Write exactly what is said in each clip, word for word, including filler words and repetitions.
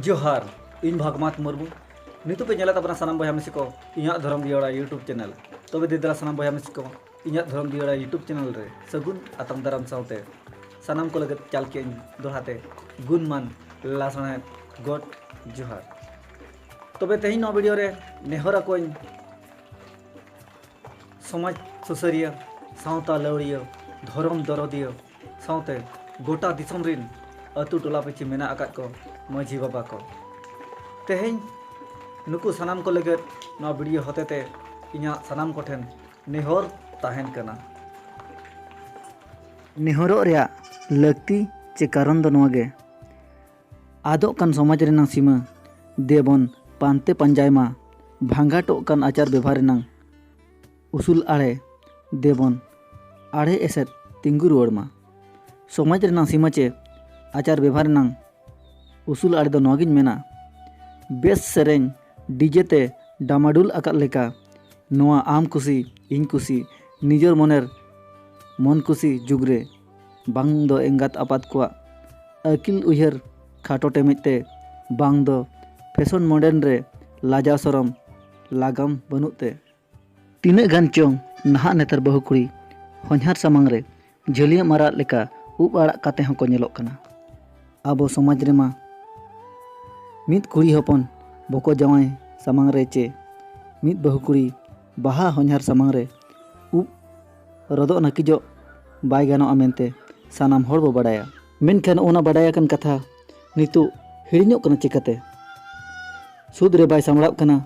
ᱡᱚᱦᱟᱨ, ᱤᱧ ᱵᱷᱟᱜᱽᱢᱟᱛ ᱢᱩᱨᱢᱩ᱾ ᱱᱤᱛᱚᱜ ᱯᱮ ᱧᱮᱞᱮᱫ ᱛᱟᱵᱚᱱᱟ ᱥᱟᱱᱟᱢ ᱵᱚᱭᱦᱟ ᱢᱤᱥᱤ ᱠᱚ ᱤᱧᱟᱹᱜ ᱫᱷᱚᱨᱚᱢ ᱫᱤᱭᱟᱹᱲᱟ YouTube ᱪᱮᱱᱮᱞ᱾ ᱛᱚᱵᱮ ᱫᱮ ᱫᱮᱞᱟ ᱥᱟᱱᱟᱢ ᱵᱚᱭᱦᱟ ᱢᱤᱥᱤ ᱠᱚ ᱤᱧᱟᱹᱜ ᱫᱷᱚᱨᱚᱢ ᱫᱤᱭᱟᱹᱲᱟ YouTube ᱪᱮᱱᱮᱞ ᱨᱮ ᱥᱟᱹᱜᱩᱱ ᱟᱛᱟᱝ ᱫᱟᱨᱟᱢ ᱥᱟᱶᱛᱮ ᱥᱟᱱᱟᱢ ᱠᱚ ᱞᱟᱹᱜᱤᱫ ᱪᱟᱞ ᱠᱮᱜ ᱟᱹᱧ ᱫᱚᱦᱲᱟ ᱛᱮ ᱜᱩᱱᱢᱟᱱ ᱞᱟᱥᱟᱲᱦᱮᱫ ᱜᱚᱰ ᱡᱚᱦᱟᱨ᱾ ᱛᱚᱵᱮ ᱛᱮᱦᱮᱧ ᱱᱚᱣᱟ ᱵᱷᱤᱰᱤᱭᱳ ᱨᱮ ᱱᱮᱦᱚᱨ ᱟᱠᱚᱣᱟᱹᱧ ᱥᱚᱢᱟᱡᱽ ᱥᱩᱥᱟᱹᱨᱤᱭᱟᱹ, ᱥᱟᱶᱛᱟ ᱞᱟᱹᱣᱲᱤᱭᱟᱹ, ᱫᱷᱚᱨᱚᱢ ᱫᱚᱨᱚᱫᱤᱭᱟᱹ ᱥᱟᱶᱛᱮ ᱜᱚᱴᱟ ᱫᱤᱥᱚᱢ ᱨᱤᱱ ᱟᱹᱛᱩ ᱴᱚᱞᱟ ᱯᱤᱪᱷᱤ ᱢᱮᱱᱟᱜ ᱟᱠᱟᱫ ᱠᱚ ᱢᱟᱹᱡᱷᱤ ᱵᱟᱵᱟ ᱠᱚ᱾ ᱛᱮᱦᱮᱧ ᱱᱩᱠᱩ ᱥᱟᱱᱟᱢ ᱠᱚ ᱞᱟᱹᱜᱤᱫ ᱱᱚᱣᱟ ᱵᱷᱤᱰᱤᱭᱳ ᱦᱚᱛᱮᱛᱮ ᱤᱧᱟᱹᱜ ᱥᱟᱱᱟᱢ ᱠᱚᱴᱷᱮᱱ ᱱᱮᱦᱚᱨ ᱛᱟᱦᱮᱱ ᱠᱟᱱᱟ᱾ ᱱᱮᱦᱚᱨᱚᱜ ᱨᱮᱭᱟᱜ ᱞᱟᱹᱠᱛᱤ ᱪᱮ ᱠᱟᱨᱚᱱ ᱫᱚ ᱱᱚᱣᱟ ᱜᱮ, ᱟᱫᱚᱜ ᱠᱟᱱ ᱥᱚᱢᱟᱡᱽ ᱨᱮᱱᱟᱝ ᱥᱤᱢᱟᱹ ᱫᱮᱵᱚᱱ ᱯᱟᱱᱛᱮ ᱯᱟᱸᱡᱟᱭ ᱢᱟ, ᱵᱷᱟᱸᱜᱟᱴᱚᱜ ᱠᱟᱱ ᱟᱪᱟᱨ ᱵᱮᱵᱷᱟᱨ ᱨᱮᱱᱟᱝ ᱩᱥᱩᱞ ᱟᱲᱮ ᱫᱮᱵᱚᱱ ᱟᱲᱮ ᱮᱥᱮᱫ ᱛᱤᱸᱜᱩ ᱨᱩᱣᱟᱹᱲ ᱢᱟ᱾ ᱥᱚᱢᱟᱡᱽ ᱨᱮᱱᱟᱝ ᱥᱤᱢᱟᱹ ᱪᱮ ᱟᱪᱟᱨ ᱵᱮᱵᱷᱟᱨ ᱨᱮᱱᱟᱝ ᱩᱥᱩᱞ ᱟᱲᱮ ᱫᱚ ᱱᱚᱣᱟᱜᱤᱧ ᱢᱮᱱᱟ, ᱵᱮᱥ ᱥᱮᱨᱮᱧ ᱰᱤᱡᱮ ᱛᱮ ᱰᱟᱢᱟᱰᱩᱞ ᱟᱠᱟᱫ ᱞᱮᱠᱟ ᱱᱚᱣᱟ ᱟᱢ ᱠᱩᱥᱤ ᱤᱧ ᱠᱩᱥᱤ ᱱᱤᱡᱚᱨ ᱢᱚᱱᱮᱨ ᱢᱚᱱ ᱠᱩᱥᱤ ᱡᱩᱜᱽ ᱨᱮ ᱵᱟᱝ ᱫᱚ ᱮᱸᱜᱟᱛ ᱟᱯᱟᱛ ᱠᱚᱣᱟᱜ ᱟᱹᱠᱤᱞ ᱩᱭᱦᱟᱹᱨ ᱠᱷᱟᱴᱚ ᱴᱮᱢᱮᱡ ᱛᱮ ᱵᱟᱝ ᱫᱚ ᱯᱷᱮᱥᱚᱱ ᱢᱚᱰᱮᱨᱱ ᱨᱮ ᱞᱟᱡᱟᱣ ᱥᱚᱨᱚᱢ ᱞᱟᱜᱟᱢ ᱵᱟᱹᱱᱩᱜ ᱛᱮ ᱛᱤᱱᱟᱹᱜ ᱜᱟᱱ ᱪᱚᱝ ᱱᱟᱦᱟᱜ ᱱᱮᱛᱟᱨ ᱵᱟᱹᱦᱩ ᱠᱩᱲᱤ ᱦᱚᱧᱦᱟᱨ ᱥᱟᱢᱟᱝ ᱨᱮ ᱡᱷᱟᱹᱞᱭᱟᱹᱢ ᱟᱨᱟᱜ ᱞᱮᱠᱟ ᱩᱵ ᱟᱲᱟᱜ ᱠᱟᱛᱮ ᱦᱚᱸᱠᱚ ᱧᱮᱞᱚᱜ ᱠᱟᱱᱟ᱾ ᱟᱵᱚ ᱥᱚᱢᱟᱡᱽ ᱨᱮᱢᱟ ᱢᱤᱫ ᱠᱩᱲᱤ ᱦᱚᱯᱚᱱ ᱵᱚᱠᱚ ᱡᱟᱶᱟᱭ ᱥᱟᱢᱟᱝ ᱨᱮ ᱪᱮ ᱢᱤᱫ ᱵᱟᱹᱦᱩ ᱠᱩᱲᱤ ᱵᱟᱦᱟ ᱦᱚᱧᱦᱟᱨ ᱥᱟᱢᱟᱝ ᱨᱮ ᱩᱵ ᱨᱚᱫᱚᱜ ᱱᱟᱹᱠᱤᱡᱚᱜ ᱵᱟᱭ ᱜᱟᱱᱚᱜᱼᱟ ᱢᱮᱱᱛᱮ ᱥᱟᱱᱟᱢ ᱦᱚᱲ ᱵᱚ ᱵᱟᱰᱟᱭᱟ᱾ ᱢᱮᱱᱠᱷᱟᱱ ᱚᱱᱟ ᱵᱟᱰᱟᱭ ᱟᱠᱟᱱ ᱠᱟᱛᱷᱟ ᱱᱤᱛᱚᱜ ᱦᱤᱲᱤᱧᱚᱜ ᱠᱟᱱᱟ ᱪᱤᱠᱟᱹᱛᱮ? ᱥᱩᱫ ᱨᱮ ᱵᱟᱭ ᱥᱟᱢᱵᱲᱟᱜ ᱠᱟᱱᱟ᱾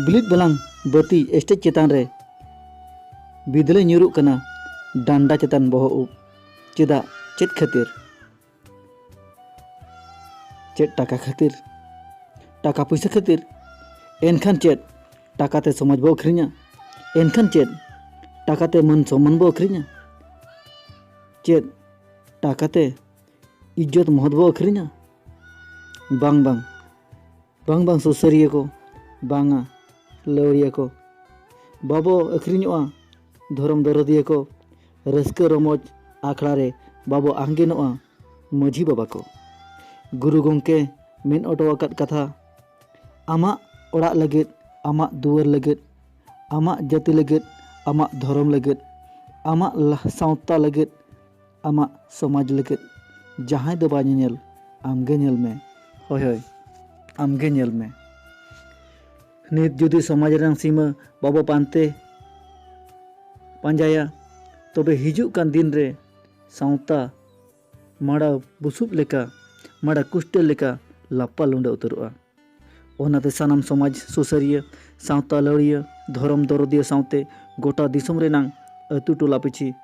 ᱵᱤᱞᱤᱫ ᱵᱟᱞᱟᱝ ᱵᱟᱹᱛᱤ ᱥᱴᱮᱡᱽ ᱪᱮᱛᱟᱱ ᱨᱮ ᱵᱤᱫᱽᱞᱟᱹ ᱧᱩᱨᱩᱜ ᱠᱟᱱᱟ ᱰᱟᱱᱰᱟ ᱪᱮᱛᱟᱱ ᱵᱚᱦᱚᱜ ᱩᱵ᱾ ᱪᱮᱫᱟᱜ? ᱪᱮᱫ ᱠᱷᱟᱹᱛᱤᱨ? ᱪᱮᱫ ᱴᱟᱠᱟ ᱠᱷᱟᱹᱛᱤᱨ? ᱴᱟᱠᱟ ᱯᱩᱭᱥᱟᱹ ᱠᱷᱟᱹᱛᱤᱨ? ᱮᱱᱠᱷᱟᱱ ᱪᱮᱫ ᱴᱟᱠᱟᱛᱮ ᱥᱚᱢᱟᱡᱽ ᱵᱚ ᱟᱹᱠᱷᱨᱤᱧᱟ? ᱮᱱᱠᱷᱟᱱ ᱪᱮᱫ ᱴᱟᱠᱟᱛᱮ ᱢᱟᱹᱱ ᱥᱚᱢᱢᱟᱱ ᱵᱚ ᱟᱹᱠᱷᱨᱤᱧᱟ? ᱪᱮᱫ ᱴᱟᱠᱟᱛᱮ ᱤᱡᱽᱡᱚᱛ ᱢᱚᱦᱚᱛ ᱵᱚ ᱟᱹᱠᱷᱨᱤᱧᱟ? ᱵᱟᱝ, ᱵᱟᱝ, ᱵᱟᱝ, ᱵᱟᱝ, ᱥᱩᱥᱟᱹᱨᱤᱭᱟᱹ ᱠᱚ, ᱵᱟᱝᱟ, ᱞᱟᱹᱣᱲᱤᱭᱟᱹ ᱠᱚ, ᱵᱟᱵᱚ ᱟᱹᱠᱷᱨᱤᱧᱚᱜᱼᱟ᱾ ᱫᱷᱚᱨᱚᱢ ᱫᱚᱨᱚᱫᱤᱭᱟᱹ ᱠᱚ, ᱨᱟᱹᱥᱠᱟᱹ ᱨᱚᱢᱚᱡᱽ ᱟᱠᱷᱲᱟ ᱨᱮ ᱵᱟᱵᱚ ᱟᱸᱜᱮᱱᱚᱜᱼᱟ᱾ ᱢᱟᱹᱡᱷᱤ ᱵᱟᱵᱟ ᱠᱚ, ᱜᱩᱨᱩ ᱜᱚᱢᱠᱮ ᱢᱮᱱ ᱚᱴᱚ ᱟᱠᱟᱫ ᱠᱟᱛᱷᱟ, ᱟᱢᱟᱜ ᱚᱲᱟᱜ ᱞᱟᱹᱜᱤᱫ, ᱟᱢᱟᱜ ᱫᱩᱣᱟᱹᱨ ᱞᱟᱹᱜᱤᱫ, ᱟᱢᱟᱜ ᱡᱟᱹᱛᱤ ᱞᱟᱹᱜᱤᱫ, ᱟᱢᱟᱜ ᱫᱷᱚᱨᱚᱢ ᱞᱟᱹᱜᱤᱫ, ᱟᱢᱟᱜ ᱞᱟ- ᱥᱟᱶᱛᱟ ᱞᱟᱹᱜᱤᱫ, ᱟᱢᱟᱜ ᱥᱚᱢᱟᱡᱽ ᱞᱟᱹᱜᱤᱫ ᱡᱟᱦᱟᱸᱭ ᱫᱚ ᱵᱟᱭ ᱧᱮᱧᱮᱞ, ᱟᱢᱜᱮ ᱧᱮᱞ ᱢᱮ᱾ ᱦᱳᱭ, ᱦᱳᱭ, ᱟᱢᱜᱮ ᱧᱮᱞ ᱢᱮ᱾ ᱱᱤᱛ ᱡᱩᱫᱤ ᱥᱚᱢᱟᱡᱽ ᱨᱮᱱᱟᱜ ᱥᱤᱢᱟᱹ ᱵᱟᱵᱚ ᱯᱟᱱᱛᱮ ᱯᱟᱸᱡᱟᱭᱟ, ᱛᱚᱵᱮ ᱦᱤᱡᱩᱜ ᱠᱟᱱ ᱫᱤᱱ ᱨᱮ ᱥᱟᱶᱛᱟ ᱢᱟᱲᱟ ᱵᱩᱥᱩᱵ ᱞᱮᱠᱟ, ᱢᱟᱲᱟ ᱠᱩᱥᱴᱟᱹ ᱞᱮᱠᱟ ᱞᱟᱯᱟ ᱞᱩᱸᱰᱟᱹ ᱩᱛᱟᱹᱨᱚᱜᱼᱟ᱾ ᱚᱱᱟᱛᱮ ᱥᱟᱱᱟᱢ ᱥᱚᱢᱟᱡᱽ ᱥᱩᱥᱟᱹᱨᱤᱭᱟᱹ, ᱥᱟᱶᱛᱟ ᱞᱟᱹᱣᱲᱤᱭᱟᱹ, ᱫᱷᱚᱨᱚᱢ ᱫᱚᱨᱚᱫᱤᱭᱟᱹ ᱥᱟᱶᱛᱮ ᱜᱚᱴᱟ ᱫᱤᱥᱚᱢ ᱨᱮᱱᱟᱝ ᱟᱹᱛᱩ ᱴᱚᱞᱟ ᱯᱤᱪᱷᱤ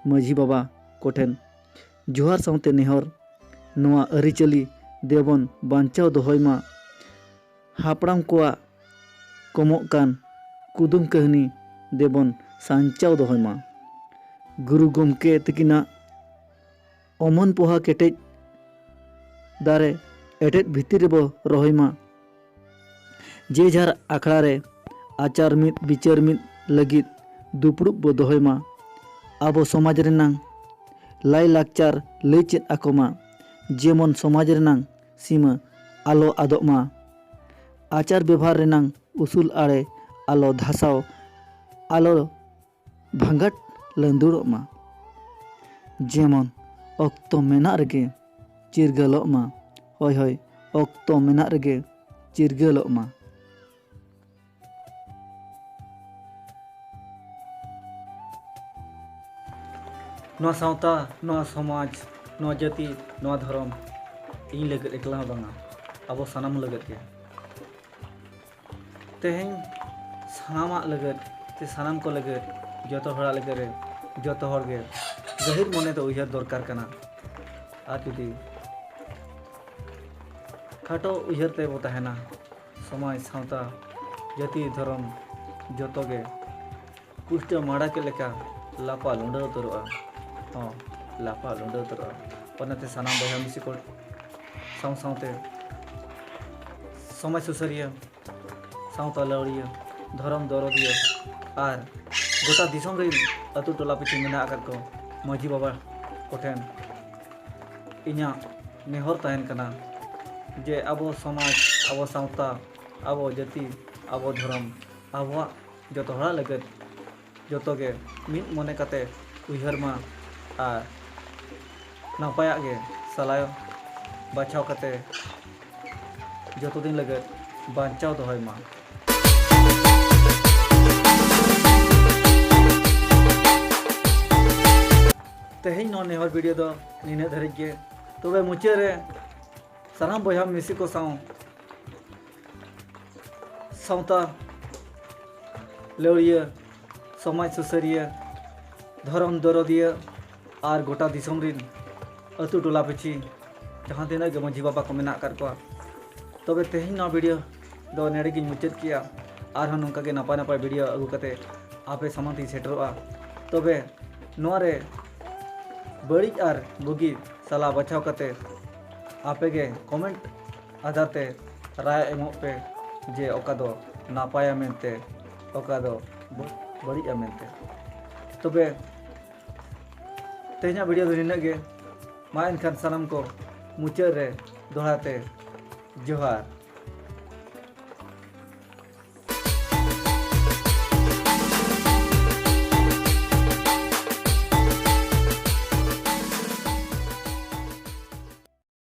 ᱢᱟᱹᱡᱷᱤ ᱵᱟᱵᱟ ᱠᱚᱴᱷᱮᱱ ᱡᱚᱦᱟᱨ ᱥᱟᱶᱛᱮ ᱱᱮᱦᱚᱨ, ᱱᱚᱣᱟ ᱟᱹᱨᱤᱪᱟᱹᱞᱤ ᱫᱮᱵᱚᱱ ᱵᱟᱧᱪᱟᱣ ᱫᱚᱦᱚᱭ ᱢᱟ᱾ ᱦᱟᱯᱲᱟᱢ ᱠᱚᱣᱟᱜ ᱠᱚᱢᱚᱜ ᱠᱟᱱ ᱠᱩᱫᱩᱢ ᱠᱟᱹᱦᱱᱤ ᱫᱮᱵᱚᱱ ᱥᱟᱧᱪᱟᱣ ᱫᱚᱦᱚᱭ ᱢᱟ᱾ ᱜᱩᱨᱩ ᱜᱚᱢᱠᱮ ᱛᱤᱠᱤᱱᱟᱜ ᱚᱢᱚᱱ ᱯᱚᱦᱟ ᱠᱮᱴᱮᱡ ᱫᱟᱨᱮ ᱮᱴᱮᱫ ᱵᱷᱤᱛᱤᱨ ᱨᱮᱵᱚ ᱨᱚᱦᱚᱭ ᱢᱟ᱾ ᱡᱮ ᱡᱟᱨ ᱟᱠᱷᱲᱟ ᱨᱮ ᱟᱪᱟᱨ ᱢᱤᱫ ᱵᱤᱪᱟᱹᱨ ᱢᱤᱫ ᱞᱟᱹᱜᱤᱫ ᱫᱩᱯᱲᱩᱵ ᱵᱚ ᱫᱚᱦᱚᱭ ᱢᱟ᱾ ᱟᱵᱚ ᱥᱚᱢᱟᱡᱽ ᱨᱮᱱᱟᱝ ᱞᱟᱭᱼᱞᱟᱠᱪᱟᱨ ᱞᱟᱹᱭ ᱪᱮᱫ ᱟᱠᱚ ᱢᱟ, ᱡᱮᱢᱚᱱ ᱥᱚᱢᱟᱡᱽ ᱨᱮᱱᱟᱝ ᱥᱤᱢᱟᱹ ᱟᱞᱚ ᱟᱫᱚᱜ ᱢᱟ᱾ ᱟᱪᱟᱨ ᱵᱮᱵᱷᱟᱨ ᱨᱮᱱᱟᱝ ᱩᱥᱩᱞ ᱟᱲᱮ ᱟᱞᱚ ᱫᱷᱟᱥᱟᱣ, ᱟᱞᱚ ᱵᱷᱟᱸᱜᱟᱴ ᱞᱟᱹᱸᱫᱩᱲᱚᱜ ᱢᱟ᱾ ᱡᱮᱢᱚᱱ ᱚᱠᱛᱚ ᱢᱮᱱᱟᱜ ᱨᱮᱜᱮ ᱪᱤᱨᱜᱟᱹᱞᱚᱜ ᱢᱟ᱾ ᱦᱳᱭ, ᱦᱳᱭ, ᱚᱠᱛᱚ ᱢᱮᱱᱟᱜ ᱨᱮᱜᱮ ᱪᱤᱨᱜᱟᱹᱞᱚᱜ ᱢᱟ᱾ ᱱᱚᱣᱟ ᱥᱟᱶᱛᱟ, ᱱᱚᱣᱟ ᱥᱚᱢᱟᱡᱽ, ᱱᱚᱣᱟ ᱡᱟᱹᱛᱤ, ᱱᱚᱣᱟ ᱫᱷᱚᱨᱚᱢ ᱤᱧ ᱞᱟᱹᱜᱤᱫ ᱮᱠᱞᱟ ᱦᱚᱸ ᱵᱟᱝᱟ, ᱟᱵᱚ ᱥᱟᱱᱟᱢ ᱞᱟᱹᱜᱤᱫ ᱜᱮ᱾ ᱛᱮᱦᱮᱧ ᱥᱟᱱᱟᱢᱟᱜ ᱞᱟᱹᱜᱤᱫ ᱥᱮ ᱥᱟᱱᱟᱢ ᱠᱚ ᱞᱟᱹᱜᱤᱫ, ᱡᱚᱛᱚ ᱦᱚᱲᱟᱜ ᱞᱟᱹᱜᱤᱫ ᱨᱮ ᱡᱚᱛᱚ ᱦᱚᱲ ᱜᱮ ᱜᱟᱹᱦᱤᱨ ᱢᱚᱱᱮ ᱫᱚ ᱩᱭᱦᱟᱹᱨ ᱫᱚᱨᱠᱟᱨ ᱠᱟᱱᱟ᱾ ᱟᱨ ᱡᱩᱫᱤ ᱠᱷᱟᱴᱚ ᱩᱭᱦᱟᱹᱨ ᱛᱮᱵᱚ ᱛᱟᱦᱮᱱᱟ, ᱥᱚᱢᱟᱡᱽ, ᱥᱟᱶᱛᱟ, ᱡᱟᱹᱛᱤ, ᱫᱷᱚᱨᱚᱢ ᱡᱚᱛᱚ ᱜᱮ ᱠᱩᱥᱴᱟᱹ ᱢᱟᱲᱟ ᱠᱮᱫ ᱞᱮᱠᱟ ᱞᱟᱯᱟ ᱞᱩᱸᱰᱟᱹ ᱩᱛᱟᱹᱨᱚᱜᱼᱟ᱾ ᱦᱚᱸ, ᱞᱟᱯᱟ ᱞᱩᱸᱰᱟᱹ ᱩᱛᱟᱹᱨᱚᱜᱼᱟ᱾ ᱚᱱᱟᱛᱮ ᱥᱟᱱᱟᱢ ᱵᱚᱭᱦᱟ ᱢᱤᱥᱤ ᱠᱚ ᱥᱟᱶ ᱥᱟᱶᱛᱮ ᱥᱚᱢᱟᱡᱽ ᱥᱩᱥᱟᱹᱨᱤᱭᱟᱹ, ᱥᱟᱶᱛᱟ ᱞᱟᱹᱣᱲᱤᱭᱟᱹ, ᱫᱷᱚᱨᱚᱢ ᱫᱚᱨᱚᱫᱤᱭᱟᱹ ᱟᱨ ᱜᱚᱴᱟ ᱫᱤᱥᱚᱢ ᱨᱮᱱ ᱟᱹᱛᱩ ᱴᱚᱞᱟ ᱯᱤᱪᱷᱤ ᱢᱮᱱᱟᱜ ᱟᱠᱟᱫ ᱠᱚ ᱢᱟᱹᱡᱷᱤ ᱵᱟᱵᱟ ᱠᱚᱴᱷᱮᱱ ᱤᱧᱟᱹᱜ ᱱᱮᱦᱚᱨ ᱛᱟᱦᱮᱱ ᱠᱟᱱᱟ, ᱡᱮ ᱟᱵᱚ ᱥᱚᱢᱟᱡᱽ, ᱟᱵᱚ ᱥᱟᱶᱛᱟ, ᱟᱵᱚ ᱡᱟᱹᱛᱤ, ᱟᱵᱚ ᱫᱷᱚᱨᱚᱢ, ᱟᱵᱚᱣᱟᱜ ᱡᱚᱛᱚ ᱦᱚᱲᱟᱜ ᱞᱟᱹᱜᱤᱫ ᱡᱚᱛᱚ ᱜᱮ ᱢᱤᱫ ᱢᱚᱱᱮ ᱠᱟᱛᱮ ᱩᱭᱦᱟᱹᱨ ᱢᱟ ᱟᱨ ᱱᱟᱯᱟᱭᱟᱜ ᱜᱮ ᱥᱟᱞᱟᱭ ᱵᱟᱪᱷᱟᱣ ᱠᱟᱛᱮ ᱡᱚᱛᱚ ᱫᱤᱱ ᱞᱟᱹᱜᱤᱫ ᱵᱟᱧᱪᱟᱣ ᱫᱚᱦᱚᱭ ᱢᱟ᱾ ᱛᱮᱦᱮᱧ ᱱᱚᱣᱟ ᱱᱮᱦᱚᱨ ᱵᱷᱤᱰᱤᱭᱳ ᱫᱚ ᱱᱤᱱᱟᱹᱜ ᱫᱷᱟᱹᱨᱤᱡ ᱜᱮ᱾ ᱛᱚᱵᱮ ᱢᱩᱪᱟᱹᱫ ᱨᱮ ᱥᱟᱱᱟᱢ ᱵᱚᱭᱦᱟ ᱢᱤᱥᱤ ᱠᱚ ᱥᱟᱶ ᱥᱟᱶᱛᱟ ᱞᱟᱹᱣᱲᱤᱭᱟᱹ, ᱥᱚᱢᱟᱡᱽ ᱥᱩᱥᱟᱹᱨᱤᱭᱟᱹ, ᱫᱷᱚᱨᱚᱢ ᱫᱚᱨᱚᱫᱤᱭᱟᱹ ᱟᱨ ᱜᱚᱴᱟ ᱫᱤᱥᱚᱢ ᱨᱤᱱ ᱟᱹᱛᱩ ᱴᱚᱞᱟ ᱯᱤᱪᱷᱤ ᱡᱟᱦᱟᱸ ᱛᱤᱱᱟᱹᱜ ᱜᱮ ᱢᱟᱹᱡᱷᱤ ᱵᱟᱵᱟ ᱠᱚ ᱢᱮᱱᱟᱜ ᱟᱠᱟᱫ ᱠᱚᱣᱟ᱾ ᱛᱚᱵᱮ ᱛᱮᱦᱮᱧ ᱱᱚᱣᱟ ᱵᱷᱤᱰᱤᱭᱳ ᱫᱚ ᱱᱚᱰᱮ ᱜᱤᱧ ᱢᱩᱪᱟᱹᱫ ᱠᱮᱜᱼᱟ᱾ ᱟᱨᱦᱚᱸ ᱱᱚᱝᱠᱟ ᱜᱮ ᱱᱟᱯᱟᱭ ᱱᱟᱯᱟᱭ ᱵᱷᱤᱰᱤᱭᱳ ᱟᱹᱜᱩ ᱠᱟᱛᱮ ᱟᱯᱮ ᱥᱟᱢᱟᱝ ᱛᱤᱧ ᱥᱮᱴᱮᱨᱚᱜᱼᱟ᱾ ᱛᱚᱵᱮ ᱱᱚᱣᱟ ᱨᱮ ᱵᱟᱹᱲᱤᱡ ᱟᱨ ᱵᱩᱜᱤ ᱥᱟᱞᱟ ᱵᱟᱪᱷᱟᱣ ᱠᱟᱛᱮ ᱟᱯᱮ ᱜᱮ ᱠᱚᱢᱮᱱᱴ ᱟᱫᱷᱟᱨ ᱛᱮ ᱨᱟᱭ ᱮᱢᱚᱜ ᱯᱮ ᱡᱮ ᱚᱠᱟ ᱫᱚ ᱱᱟᱯᱟᱭᱟ ᱢᱮᱱᱛᱮ, ᱚᱠᱟ ᱫᱚ ᱵᱟᱹᱲᱤᱡᱼᱟ ᱢᱮᱱᱛᱮ᱾ ᱛᱚᱵᱮ ᱛᱮᱦᱮᱧᱟᱜ ᱵᱷᱤᱰᱤᱭᱳ ᱫᱚ ᱱᱤᱱᱟᱹᱜ ᱜᱮ᱾ ᱢᱟ ᱮᱱᱠᱷᱟᱱ ᱥᱟᱱᱟᱢ ᱠᱚ ᱢᱩᱪᱟᱹᱫ ᱨᱮ ᱫᱚᱦᱲᱟ ᱛᱮ ᱡᱚᱦᱟᱨ᱾